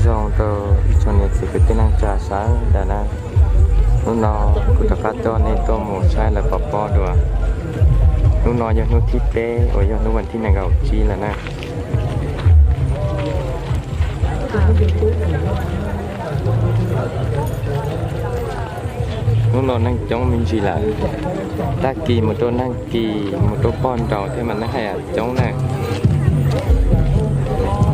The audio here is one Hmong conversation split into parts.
Zoo rau ib tsoom niam txiv kwv tij neej tsa sawv daws na, hnub no kuv rov qab coj nej tuaj mus saib lawv pov pob dua. Hnub no yog hnub thib peb uas yog hnub vas thib nees nkaum tsib lawm na. Hnub no neeg coob me ntsis lawm, tag kis mus rau nag kis mus rau poj nraud thiab mas neeg haj yam coob na.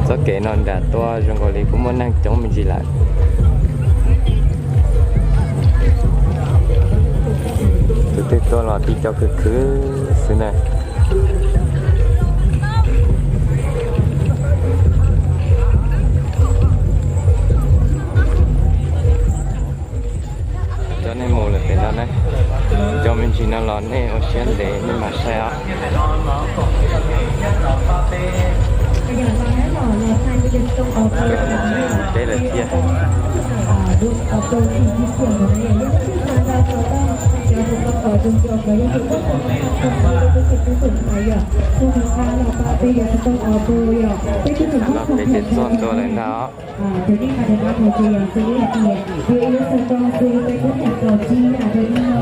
Txoj kev no nram tuaj zoo nkaus li kuj muaj neeg coob me ntsis lawm. Tus twg tuaj los tib co khwv khwv xwb na. Coj nej mus lawm pem no na. Cov me ntsis no los nej ua siab ntev nej mam saib os. Teb lawm thiab. Los peb ces txog ntua lawm ntag os.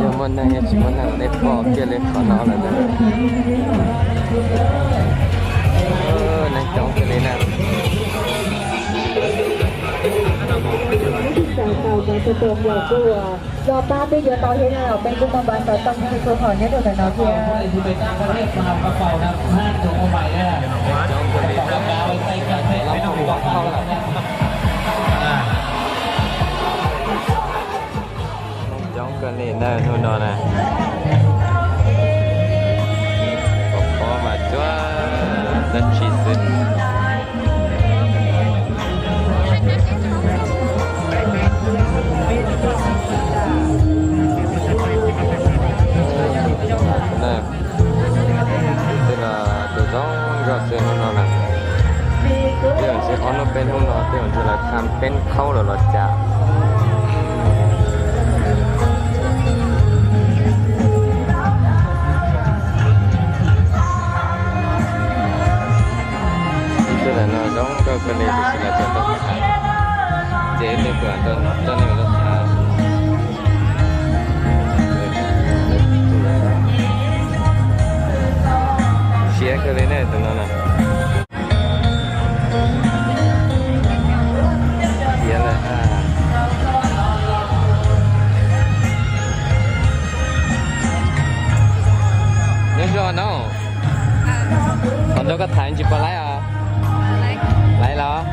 Yog muaj neeg yog tsis muaj neeg, nej pom kiag li qhov no lawm ntag. Neeg coob kiag li na. Los pab peb yuav tau thiab na, peb kuj muaj npav xov tooj thiab, kuj hom nyob rau ntawm no thiab. Coob kawg li na hnub no na. Pov pob mas cuag dab tsi xwb. Tej los tus zoo zog xwb hnub no na. Tej zaum ntshe ob hnub peb hnub no tej zaum ntshe lawv tham peb khaub lawm los cas. Ib tug ntawm no zoo nkauj kawg li, tab sis lawv tseem tau tham. Ces ib pliag kuv mam rau nej mus tham. Siab kawg li ne tus no na. Tiav lawm. Nyob zoo no. Qhov ntawd koj tham tsis pom laib os? Laib los?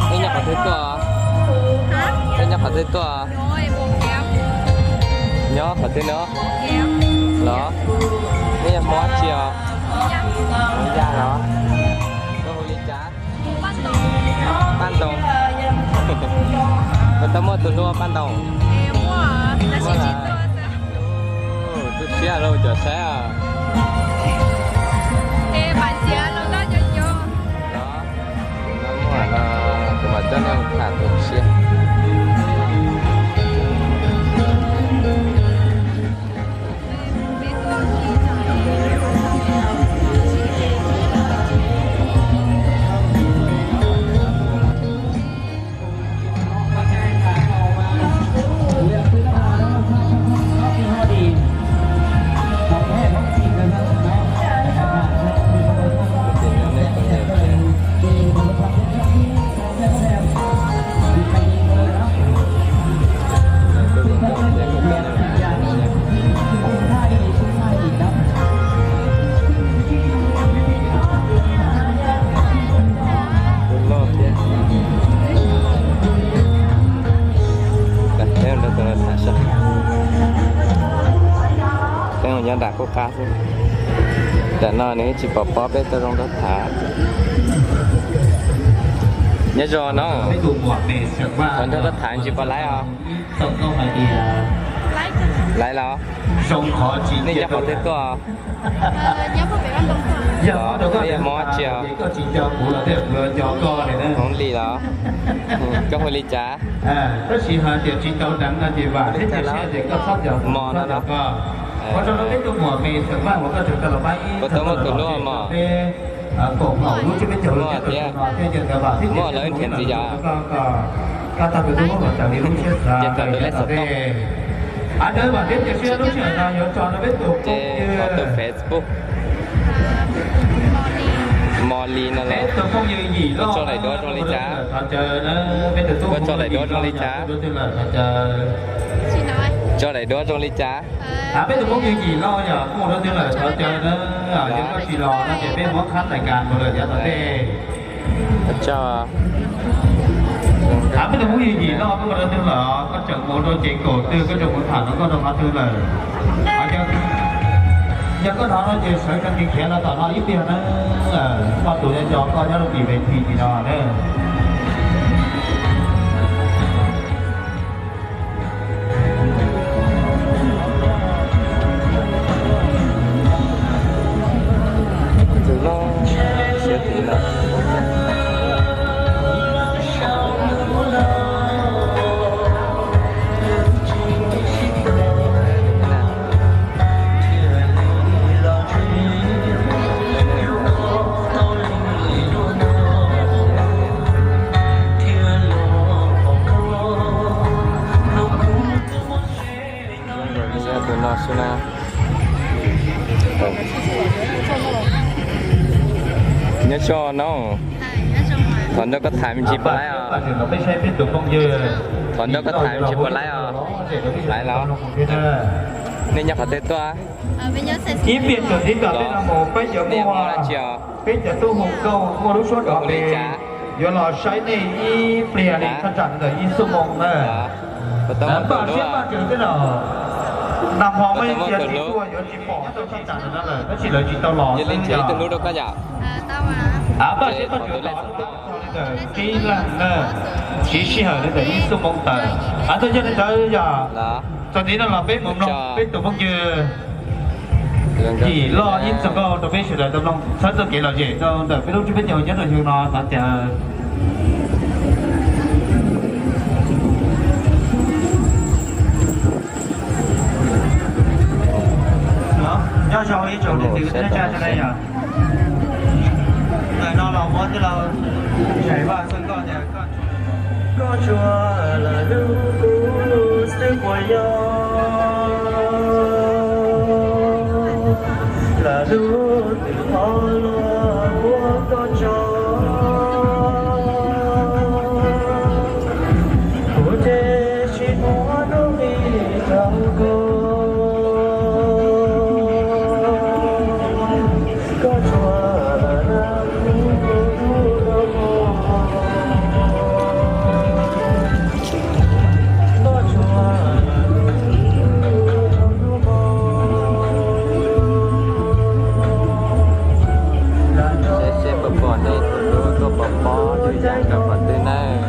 Nej nyob qhov twg tuaj? Nej nyob qhov twg tuaj? Nyob qhov twg no? Los? Nej yog Hmoob tsi os? Hmoob Yaj los? Koj hu li cas? Paj Ntoo. Puas tau muaj tus hlub Paj Ntoo? Muaj lawm. Tu siab lauj, cov saib os. Muaj no, kuv mam coj nej tham tu siab. Loj thiab. Peb nyob nram qub qab xwb. Nram no nws tsis pom pob, peb tuaj zoo nraug tham. Nyob zoo no. Qhov nraug koj tham tsis pom laib os? Laib los? Nej nyob qhov twg tuaj? Yog Hmoob tsi os? Hmoob Lis los? Koj hu li cas? Mos no los? Puas tau muaj tus hlub mos? Muaj thiab, muaj lawv nrhiav ntxiv yom. Ces thaum tus lej xov tooj, ces thaum tus Facebook, Mos Lis no los, koj tso daim duab zoo li cas? Koj tso daim duab zoo li cas? Tso daim duab zoo li cas? Tso. Peb tus phooj ywg yim loj koj mus rau twg lawm, koj tseem mus rau ces kaum twg koj tseem mus tham rau koj rau qhov twg lawm? Yog koj hnov no ces sawv tsees khiav los tom no ib pliag na, koj tus nco koj nyob rau tim ves thim tim no na. Tus no xwb na. Nyob zoo no. Thov nrog koj tham me ntsis puas laib os? Thov nrog koj tham me ntsis puas laib os? Laib los? Nej nyob qhov twg tuaj? Ib pliag txog tib tom peb no mus peb cov muaj, peb cov tub hu nkauj muaj lub suab rov li cas, yuav los saib nej ib pliag li thaj tsam li ntawm ib xuab moos na. Npaj siab npaj ntsws tej zaum nag hmo muaj ib txhia tsis tuaj yuav tsis pom thaj tsam ntawm no lawm tab sis lawv tsis tau los xwb yog. Npaj siab npaj ntsws tos li ntawm tib leeg na, siv sij hawm li ntawm ib xuab moos tawm. Ab, yog li ntawd yog txog ntxiv no los peb mus mloog peb tus phooj ywg Yim Loj ib txog nkauj rau peb sawv daws tau mloog txhawb txoj kev lom zem rau ntawm peb lub tsib peb caug nyob rau xyoo no xav tias nyob zoo ib tsoom niam txiv kwv tij neej tsa sawv daws yom. Ntawm no los muab tij laug Zais Vaj Xeeb Nkauj tias koj tsuas lam hlub kuv xwb puas yog, lam hlub twm qhov luag ua koj tso. Kuv ces tsis muaj hnub nqis rau koj, koj tsuas lam hlub kuv, koj tsuas lam hlub kuv. Saib seb puas pom nej tus hlub tuaj pov pob tus yam rau qhov twg nawb.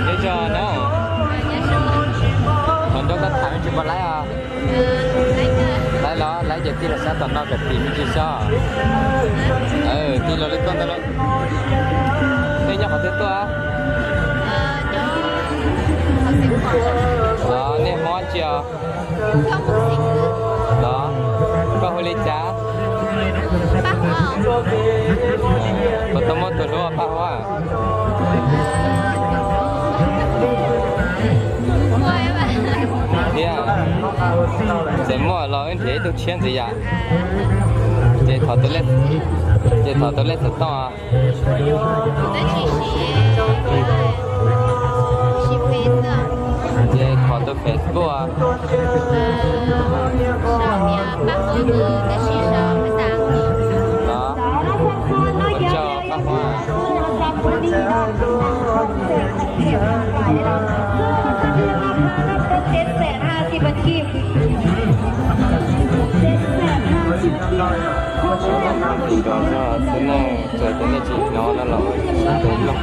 Nyob zoo no, thov nrog koj tham me ntsis puas laib os? Laib los laib ces tij los sab tom no kom tim me ntsis xwb. Tij los li koj ntawd los. Nej nyob qhov twg tuaj? Los nej Hmoob tsi os? Los koj hu li cas? Puas tau muaj tus hlub Paj Huab? Thiab, txawm muaj los wb nrhiav ib tug tshiab ntxiv yom. Ces thov tus lej, ces thov tus lej xov tooj. Ces thov tus Facebook. Los, ua tsaug Paj Huab. Xwb na, txawm tias nej tsis hnov no los ua tus mloog.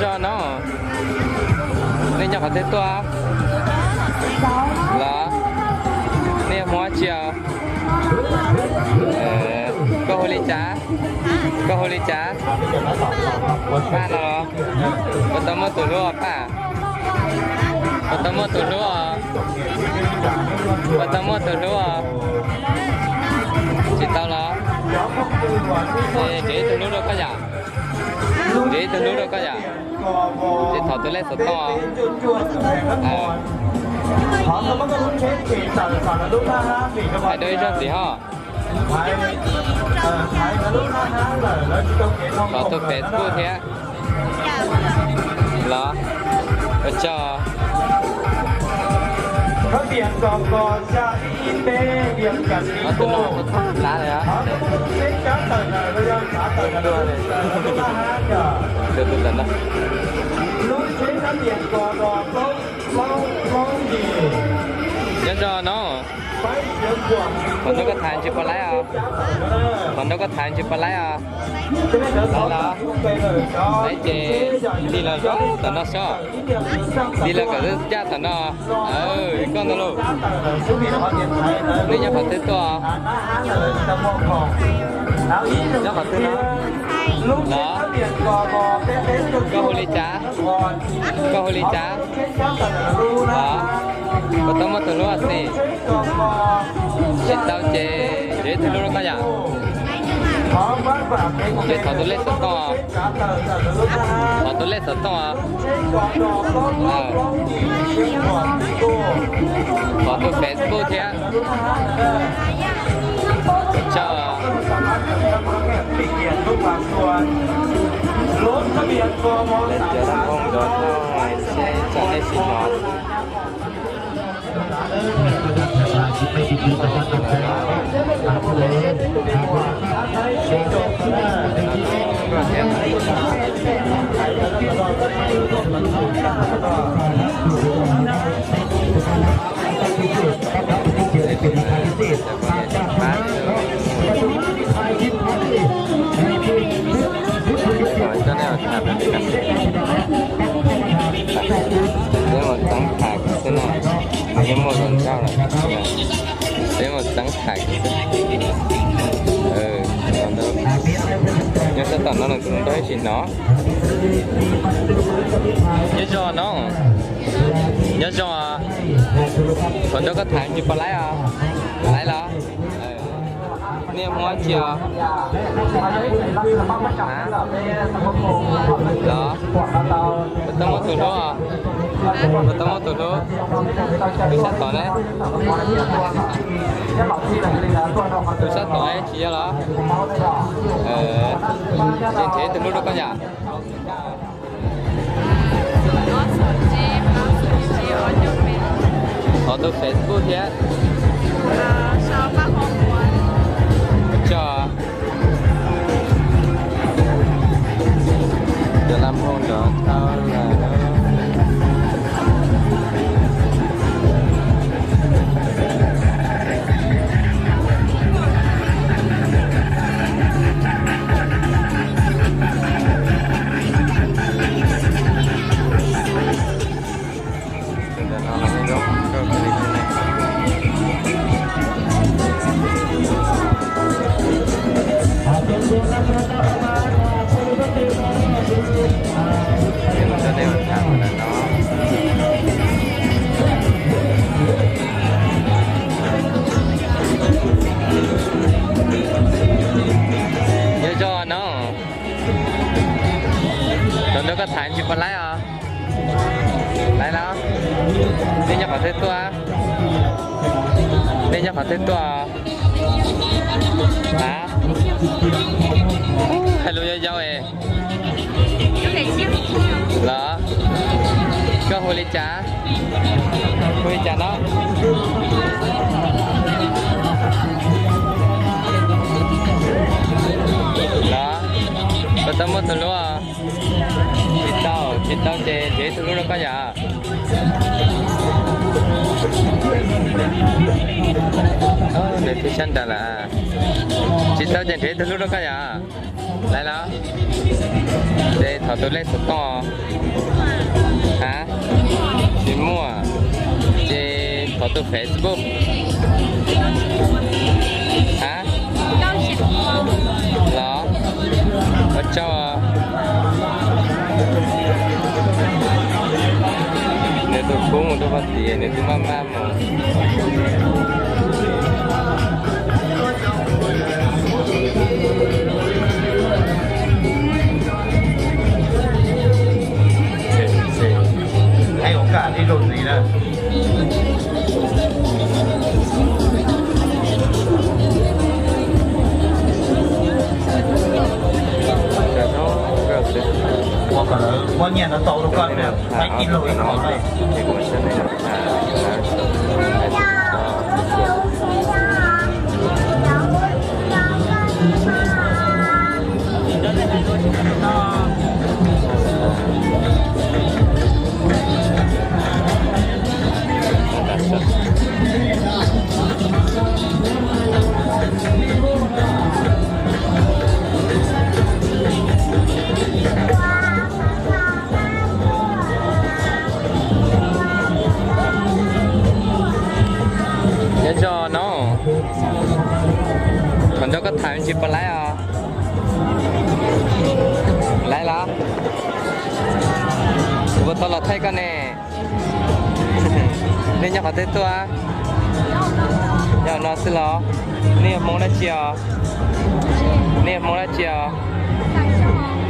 Zos no, nej nyob qhov twg tuaj? Los, nej yog Hmoob tsi os? Koj hu li cas? Koj hu li cas? Paj no los? Puas tau muaj tus hlub os Paj? Puas tau muaj tus hlub os? Puas tau muaj tus hlub os? Tsis tau los? Nrhiav ib tug hlub rau koj yom. Nrhiav ib tug hlub rau koj yom. Ces thov tus lej xov tooj. Hais rau ib zaug ntxiv ho. Thov tus Facebook thiab. Los, ua tsaug. Tus no tag lab li os. Tus tus tam no. Nyob zoo no. Qhov ntawd koj tham tsis pom laib os. Qhov ntawd koj tham tsis pom laib os. Laib los? Laib ces nti los tom no sob. Nti los kom ncaj tom no. Koj ntag lauj. Nej nyob qhov twg tuaj? Nyob qhov twg no? Los, koj hu li cas? Koj hu li cas? Los, puas tau muaj tus hlub xwb? Tsis tau ces nrhiav ib tug hlub rau koj yom. Ces thov tus lej xov tooj. Thov tus lej xov tooj os. Thov tus Facebook thiab. Ua tsaug. Cov laj phooj cov thauj seb tsam nej sim hnov. Peb mus txeeb tham xwb na, nws yeej muaj hluas nraug lawm. Peb mus txeeb tham xwb. Nyob sab tom no nws tus hluas nraug ib tsis hnov. Nyob zoo no. Nyob zoo. Hluas nraug koj tham tsis pom laib os? Laib los? Nej Hmoob tsi os? Los, puas tau muaj tus hlub? Puas tau muaj tus hlub? Tus sab tod ne? Tus sab tod tsis yog los? Ces nrhiav tus hlub rau koj yom. Thov tus Facebook thiab. Ua tsaug. Cov laj phooj cov thauj lawm. Nyob zoo no. Tus nraug koj tham tsis pom laib os? Laib los? Nej nyob qhov twg tuaj? Nej nyob qhov twg tuaj? Hais lus yau yau es. Los, koj hu li cas? Hu li cas no? Los, puas tau muaj tus hlub? Tsis tau, tsis tau ces nrhiav ib tug hlub rau koj yom. Nws twb sab nraud lawm. Tsis tau ces nrhiav ib tug hlub rau koj yom. Laiv los? Ces thov tus lej xov tooj. Ha? Tsis muaj. Ces thov tus Facebook. Ha? Los? Ua tsaug. Nws tus khub mus rau pem tid, nws twb maj maj mus. Ej, ua kaj ib zaug ntxiv na. Ua kom lawv muab nyiaj no tau rau koj, ib leeg ib qho na. Nyob zoo no, qhov nrog koj tham tsis pom laiv os. Laiv los? Kuv puas tau los thaij koj ne? Nej nyob qhov twg tuaj? Nyob no xwb los? Nej yog Hmoob dab tsi os? Nej yog Hmoob dab tsi os?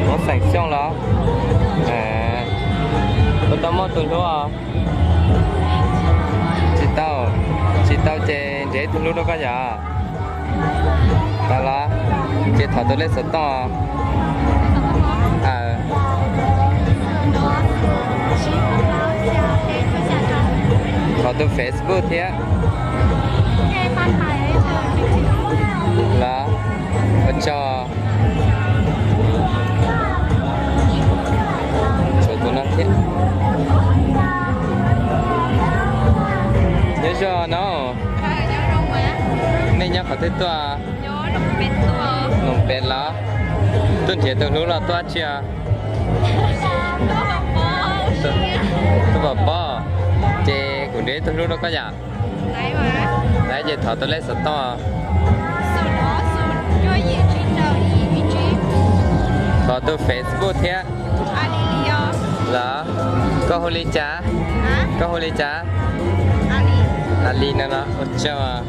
Hmoob xeem Xyooj los? Puas tau muaj tus hlub os? Tsis tau. Tsis tau ces nrhiav ib tug hlub rau koj yom. Tau los? Ces thov tus lej xov tooj. Thov tus Facebook thiab. Los? Ua tsaug. Tshuav tus no thiab. Nyob zoo no. Nej nyob qhov twg tuaj? Loos Pem los? Tuaj nrhiav tus hlub los tuaj dab tsi os? Tuaj pom pob. Ces kuv nrhiav ib tug hlub rau koj yom. Laiv ces thov tus lej xov tooj. Thov tus Facebook thiab. Los? Koj hu li cas? Koj hu li cas? Ali no los? Ua tsaug.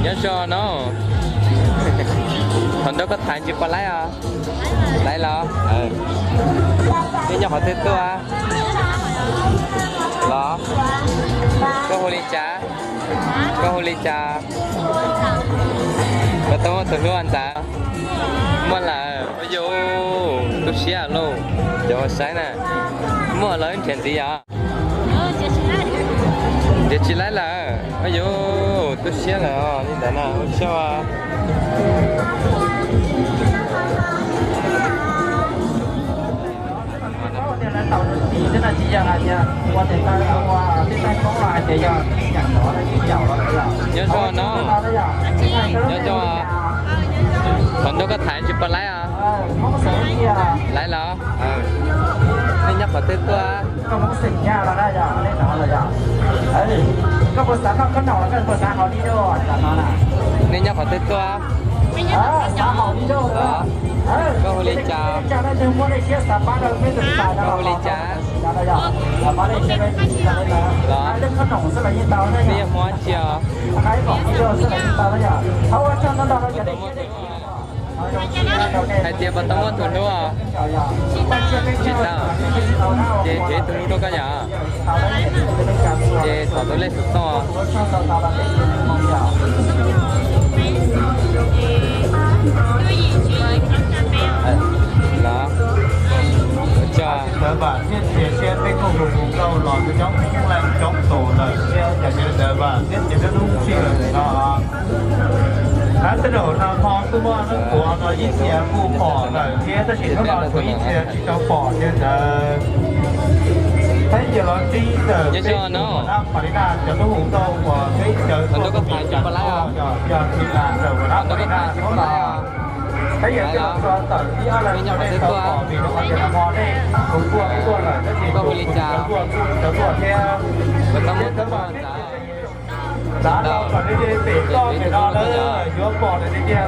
Nyob zoo no. Qhov nrog koj tham tsis pom laiv os. Laiv los? Nej nyob qhov twg tuaj? Los? Koj hu li cas? Koj hu li cas? Koj tau muaj tus hlub ntawd? Muaj lawm. Ua yuv, tu siab lauj. Cov uas saib na, muaj los wb nrhiav ntxiv yom. Nrhiav tsis laib lawm. Ua yuv, tu siab lawm os, li ntawd na, ua tsaug. Nyob zoo no. Nyob zoo. Qhov nrog koj tham tsis pom laiv os. Laiv los? Nej nyob qhov twg tuaj? Nej nyob qhov twg tuaj? Los? Koj hu li cas? Koj hu li cas? Los? Nej yog Hmoob dab tsi os? Hais tias puas tau muaj tus hlub os? Tsis tau. Ces nrhiav ib tug hlub rau koj yom. Ces thov tus lej xov tooj. Los? Ua tsaug. Ntawd vam thiab nrhiav siab peb koom tus tus nkauj los coob leej coob tus lawm thiab, yog li ntawd vam thiab nrhiav peb lub sij hawm no. Hab tej zaum no ho Tus muaj neej qhuav no ib txhia kuj pom lawm thiab, tab sis hnub no tshuav ib txhia tsis tau pom li ntawd. Peb cov los txij ntawm peb tus muam Nab Pas Lis Nas cov tub hluas nkauj uas peb caw tuaj tus niam cas tuaj yog yog Lis Nas Nab Pas Lis Nas tuaj los. Peb yog coj los tso tawm ib ob leeg rau nej tau pom vim rau qhov tias nag hmo nej kuj tuaj tuaj lawm tab sis tus kuj tsis tau tuaj kuj tsis tau tuaj thiab. Txav los kom nws ces pem toj ntawm no lawm yuav pom lawm tiag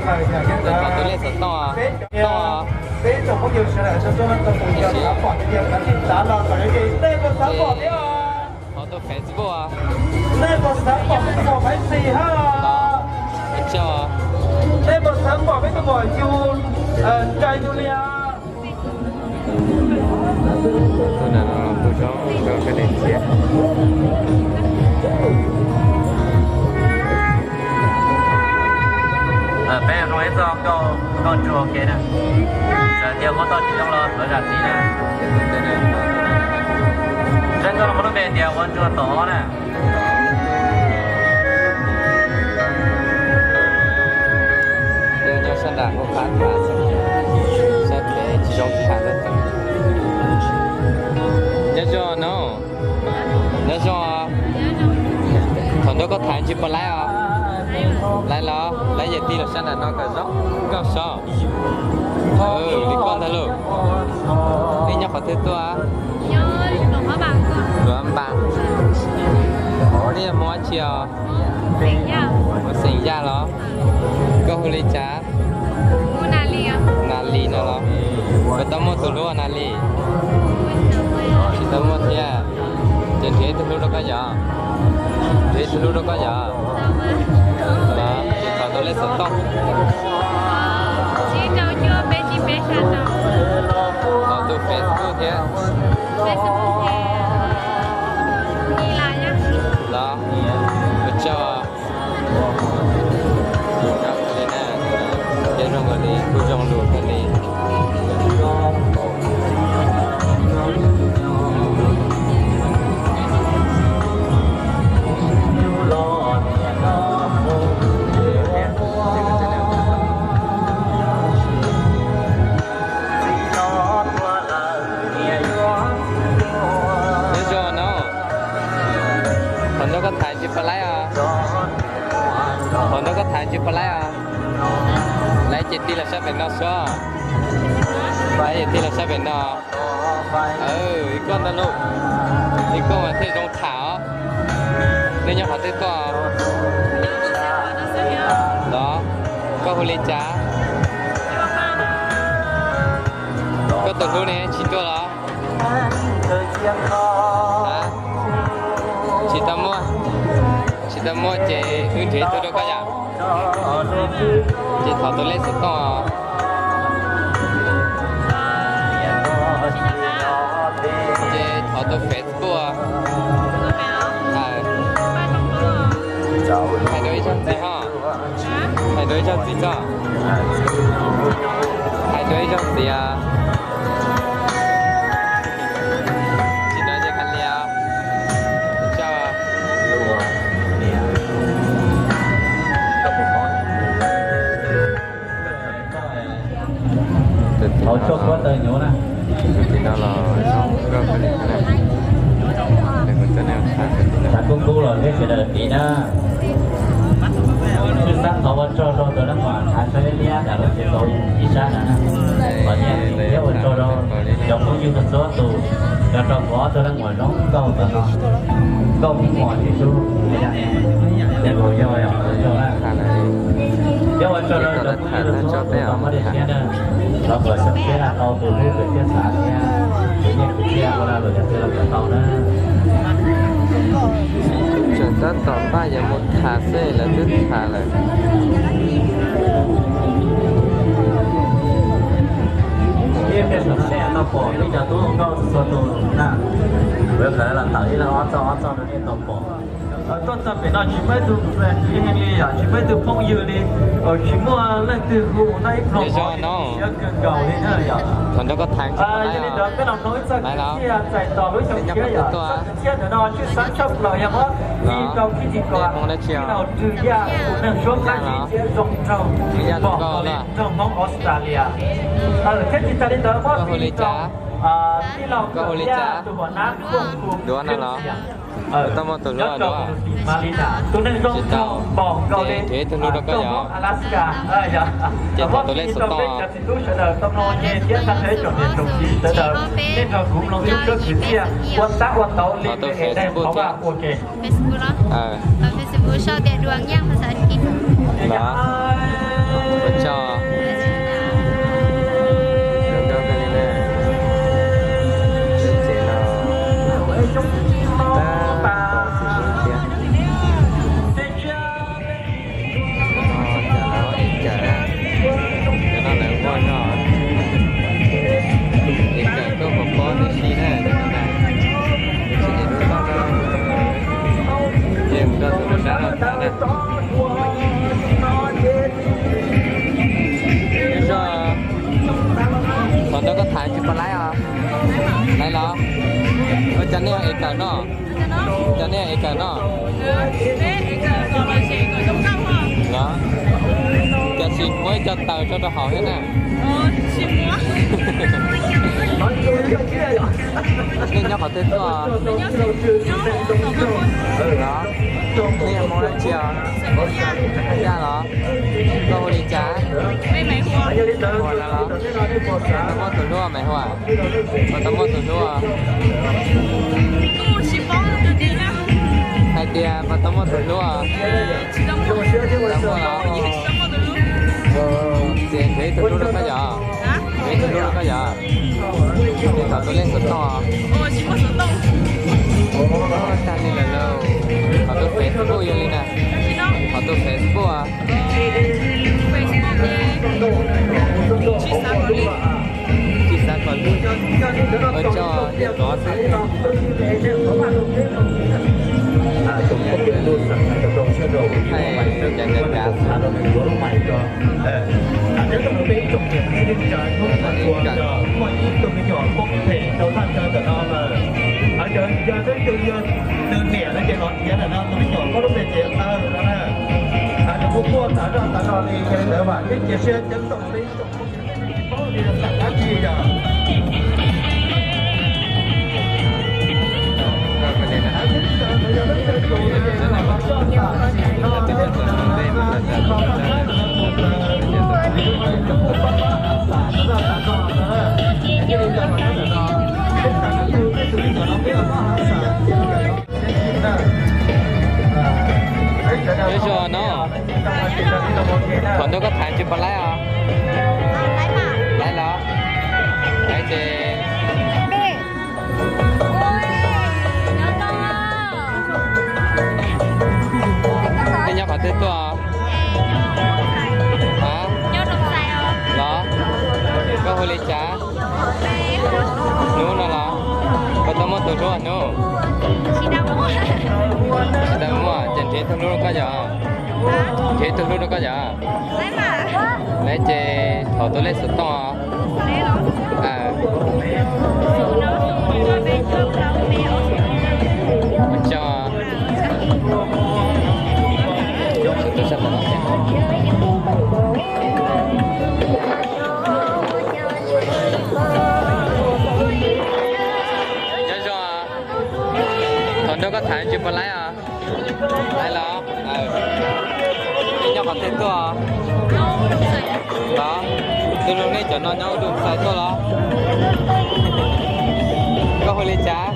tiag lawm yog li ntawd. Peb cov, peb tsoom phooj ywg sawv daws sawv tuaj no tau tus yog xav pom tiag tiag kav tsij txav los kom nws ces nej puas xav pom thiab os? Nej puas xav pom peb tus muam Maiv Xis hab? Nej puas xav pom peb tus muam Yus, Ntsa Yus Lias? Peb zoo ib txoj nkauj ntsuag ua ke na, txawm tias ua tau tsis zoo los thov zam txim na. Txawm nkauj no muaj lub npe tias ua ntsuag tom na. Nyob sab nram hauv qab tham, sab pem tsis zoo tham. Nyob zoo no, nyob zoo. Thaum ntawd koj tham tsis pom laiv os? Laiv los laiv yawm tij los sab nram no kom zoo nkauj saib. Li koj ntag lauj. Nej nyob qhov twg tuaj? Luam Npas. Nej yog Hmoob dab tsi os? Hmoob xeem Yaj los? Koj hu li cas? Nas Lis no los? Puas tau muaj tus hlub Nas Lis? Tsis tau muaj thiab. Ces nrhiav ib tug hlub rau koj yom? Nrhiav ib tug hlub rau koj yom? Los ces thov tus lej xov tooj, thov tus Facebook thiab. Los, ua tsaug. Zoo kawg li na, peb zoo kawg li, kuj zoo lus kawg li. Nyob zoo no, thaum ntawd koj tham tsis pom laiv os? Thaum ntawd koj tham tsis pom laiv os? Laiv ces tij los sab pem no xwb. Laiv ces tij los sab pem no. Ib koj ntag lauj, ib koj mas thiaj zoo tham os. Nej nyob qhov twg tuaj? Los, koj hu li cas? Koj tus hlub ne tsis tuaj los? Tsis tau muaj, tsis tau muaj ces wb nrhiav ib tug rau koj yom. Ces thov tus lej xov tooj. Ces thov tus Facebook. Hais dua ib zaug ntxiv ho. Hais dua ib zaug ntxiv tso. Hais dua ib zaug ntxiv. Tsis ntawd ces kav liam. Hauv tshuaj kuab taw nyuv na. Tus tim no los zoo nkauj kawg li na. Xav kub kub los peb sawv daws tiv na. Wb xav thov ua tsaug rau tus neeg uas thav tsheb liab nram lub tsev tau ib sab na. Los nyias thiab ua tsaug rau cov phooj ywg txhua tus, rau rau kuv ob tug neeg uas zoo nkauj ntawm no. Nkauj muag tsis sub, yog yog yog ua tsaug na. Thiab ua tsaug rau cov phooj ywg txhua tus tau muab daim siab na, los kom xyoo tshiab tau tus hlub tus txiaj xav thiab tus nyiaj tus txiaj ua lag luam yam twg los kom tau na. Tseem tab tom npaj yuav mus tham xwb lawv twb tham lawm. Ib pliag saum no nej yuav tau pom peb cov tub hluas nkauj txhua tus na. Kuv yuav khaws los tawm ib leeg ob txoj ob txoj rau nej tau pom. Tuaj txog pem no tsis muaj ib tug friend li, tsis muaj ib tug phooj ywg li, tsis muaj leej twg hu no ib pluag no siab kawg nkaus li na yom. Yog li ntawd peb los mloog ib txoj kwv txhiaj txais tos lub xyoo tshiab yom. Txoj kwv txhiaj ntawm no tshwj xeeb tshaj plaws yog muab tis rau Khib Tis Kuam, tij laug Rwg Yaj tus neeg suab qab zib thiab zoo nraug pom nkaus li nraug Hmoob Australia. Thiab tsis tas li ntawd muab tis rau tij laug Kawm Yaj tus pom nab Koob Hu Kawm Xiam, nyob rau Malina, tus neeg zoo nraug pom nkaus li nraug Hmoob Alaska. Ces muab tis rau peb cov txiv tub sawv daws tau mloog ua ke thiab txhua tus tsoom niam tsoom txiv sawv daws, nej nrog kuv mloog ib txoj kwv txhiaj ua tab ua tau li es daim qhov vaj ua ke. Cov no lawv muaj zog, es kawm tuaj pov pob tib si na, cov no na, tsis es lub loj no, ces mus rau tus nram dab laug tas na. Zog, qhov ntawd koj tham tsis pom laiv os? Laiv los? Ua cas nej es kawm no? Cov nej es kawm no? Cov tsis muab ib co taws tso rau hauv thiab na. Nej nyob qhov twg tuaj? Nej yog Hmoob dab tsi os? Yaj los? Koj hu li cas? Hu no los? Puas tau muaj tus hlub? Puas tau muaj tus hlub? Hais tias puas tau muaj tus hlub? Tsis tau muaj los? Ces nrhiav ib tug hlub rau koj yom? Nrhiav ib tug hlub rau koj yom? Ces thov tus lej xov tooj. Tag li lawm lauj. Thov tus Facebook yog li na. Thov tus Facebook. Tsis xav kom hlub, ua tso yog tov xwb. Hais cov ncav ncav xwb. Ua tsaug no, qhov ntawd koj tham tsis pom laiv os? Laiv los? Laiv ces nej nyob qhov twg tuaj? Los? Koj hu li cas? Hnub no los? Koj tau muaj tus hlub hnub? Tsis tau muaj, ces nrhiav tus hlub rau koj yom? Nrhiav tus hlub rau koj yom? Laiv ces thov tus lej xov tooj. Ua tsaug. Nyob zoo, thov nrog koj tham tsis pom laiv os? Laiv los? Nej nyob qhov twg tuaj? Los, tus hlub nej cov no nyob ua tus xais tuaj los? Koj hu li cas?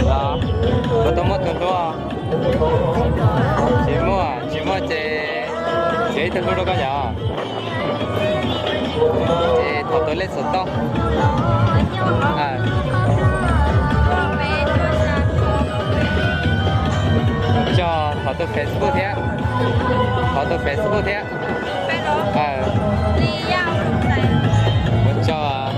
Los, puas tau muaj tus hlub? Tsis muaj, tsis muaj ces nrhiav ib tug hlub rau koj yom? Ces thov tus lej xov tooj. Ua tsaug, thov tus Facebook thiab. Thov tus Facebook thiab. Ua tsaug.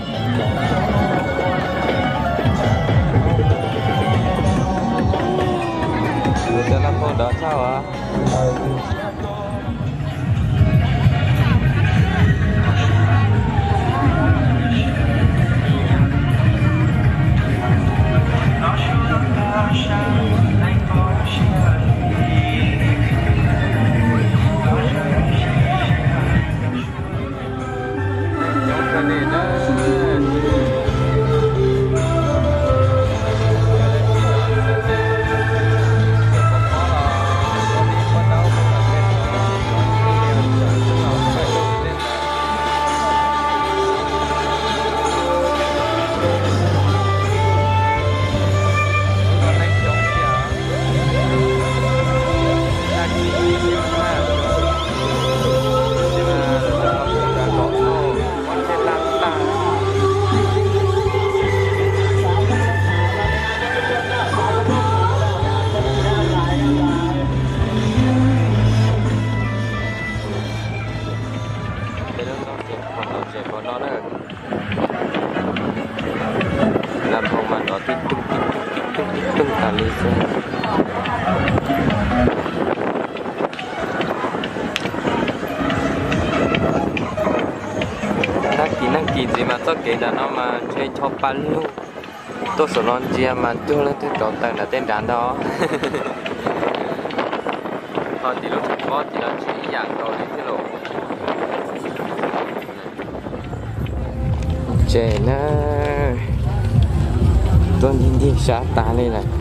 Li xwb. Nag kis nag kis ntxiv mas txoj kev nram no mas ntshe cho pa lug. Tuaj saum no ntsia mas cuag leej twg rauv taws nram tej nrad ntag. Ho tim lub pob tim no tsis ib yam nkaus li thiab lauj. Ces na, tuaj ntig ntig sab tas li lawm.